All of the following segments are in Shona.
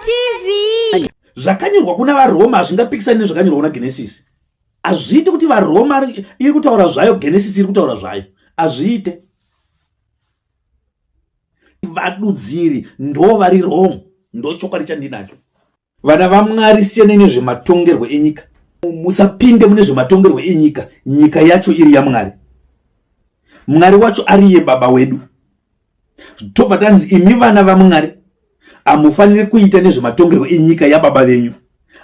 TV. Zvakanyorwa kuna vaRoma hazvingapikisani nezvakanyorwa kuna Genesis. Hazviite kuti vaRoma iri kutaura zvayo, Genesis iri kutaura zvayo. Hazviite. Vadudziri ndo vari wrong, ndo chokwadi chandinacho. Vana vaMwari, siyanai nezvematongerwo enyika. Musapinde mune zvematongerwo enyika, nyika yacho iri yaMwari. Mwari wacho ariye baba wedu. Tobva tanzi imi vana vaMwari hamufaniri kuita nezvematongerwo enyika yababa venyu.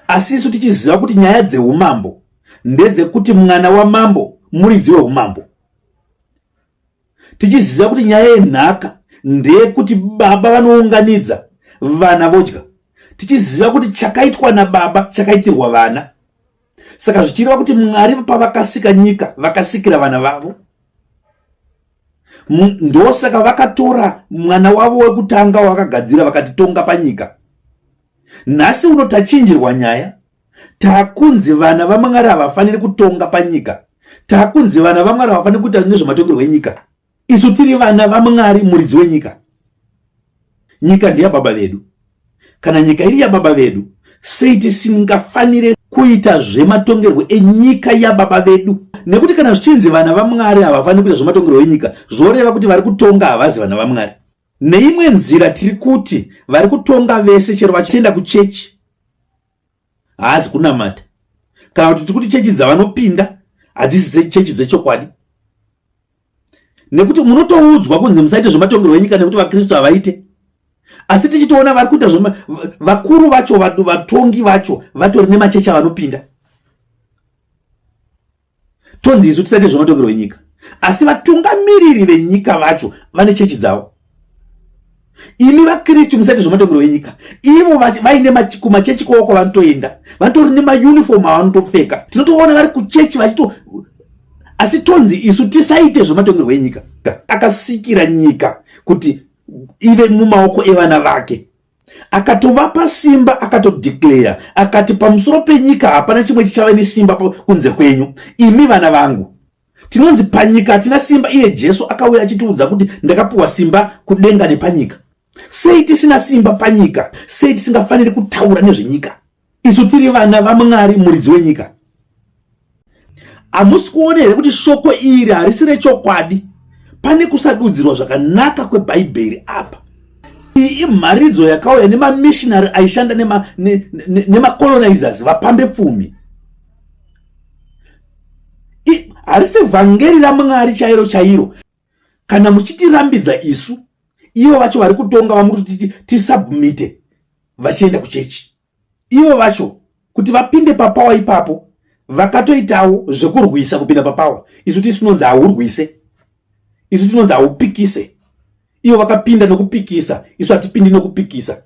Asi isu tichiziva kuti nyaya dzeumambo ndedzekuti mwana wamambo muridzi weumambo. Tichiziva kuti nyaya yenhaka ndeyekuti baba vanounganidza vana vodya. Tichiziva kuti chakaitwa nababa chakaitirwa vana. Saka zvichireva kuti Mwari pavakasika nyika vakasikira vana vavo. Ndosaka vakatora mwana wavo wekutanga wavakagadzira vakatitonga panyika. Nhasi uno tachinjirwa nyaya, takunzi vana vaMwari havafaniri kutonga panyika. Takunzi vana vaMwari havafaniri kuita nezvematongerwo enyika. Isu tiri vana vaMwari, muridzi wenyika. Nyika ndeyababa vedu. Kana nyika iri yababa vedu, sei tisingafanire kuita zvematongerwo enyika yababa vedu? Nekuti kana zvichinzi vana vaMwari havafaniri kuita zvematongerwo enyika, zvoreva kuti vari kutonga havazi vana vaMwari. Neimwe nzira tiri kuti vari kutonga vese chero vachienda kuchechi haazi kunamata, kana kuti tiri kuti chechi dzavanopinda hadzisi chechi dzechokwadi, nekuti munotoudzwa kunzi musaite zvematongerwo enyika nekuti vaKristu havaite. Asi tichitoona vari kuita zvema, vakuru vacho, vatongi vacho vatori nemachechi avanopinda. Tonzi isu tisaite zvematongerwo enyika, asi vatungamiriri venyika vacho vane chechi dzavo. Imi vaKristu musaite zvematongerwo enyika, ivo vaine kumachechi kwavo kwavanotoenda, vatori nemayunifomu avanotopfeka. Tinotoona vari kuchechi vachito, asi tonzi isu tisaite zvematongerwo enyika. Akasikira nyika kuti ive mumaoko evana vake, akatovapa simba, akatodeclare akati pamusoro penyika hapana chimwe chichava nesimba kunze kwenyu imi vana vangu. Tinonzi panyika hatina simba, iye Jesu akauya achitiudza kuti ndakapiwa simba kudenga nepanyika. Sei tisina simba panyika? Sei tisingafaniri kutaura nezvenyika? Isu tiri vana vaMwari, muridzi wenyika. Hamusi kuona here kuti shoko iri harisi rechokwadi? Pane kusadudzirwa zvakanaka kweBhaibheri apa. Iyi imharidzo yakauya nemamissionary aishanda nemacolonizers, vapambe pfumi. Harisi vhangeri raMwari chairo chairo. Kana muchitirambidza isu, ivo vacho vari kutonga vamuri kuti tisubmite vachienda kuchechi, ivo vacho kuti vapinde papawa ipapo vakatoitawo zvekurwisa kupinda papawa. Isu tisinonzi haurwise, isu tinonzi haupikise. Ivo vakapinda nokupikisa, isu hatipindi nokupikisa.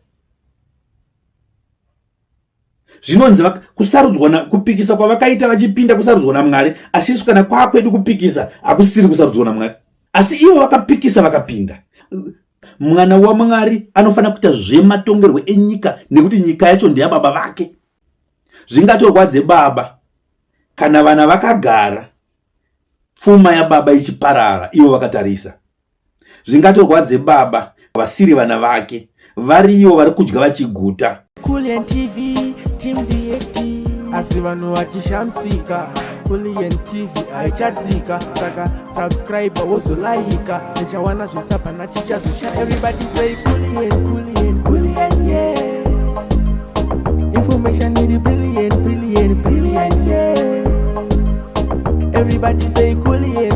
Zvinonzi kusarudzwa, kupikisa kwavakaita vachipinda kusarudzwa naMwari, asi isu kana kwakwedu kupikisa hakusisiri kusarudzwa naMwari. Asi ivo vakapikisa vakapinda. Mwana waMwari anofanira kuita zvematongerwo enyika nekuti nyika yacho ndeyababa vake. Zvingatorwadze baba kana vana vakagara pfuma yababa ichiparara ivo vakatarisa. Zvingatorwadze baba vasiri vana vake varivo vari kudya vachiguta. Kulliant TV, Team VAT. Asi vanhu vachishamisika, Kulliant TV haichatsika, saka subscribe wozolaika, uchawana zvese hapana chichazosha. Everybody say Kulliant, Kulliant, Kulliant, yeah. Information iri brilliant, brilliant, brilliant, yeah. Everybody say Kulliant.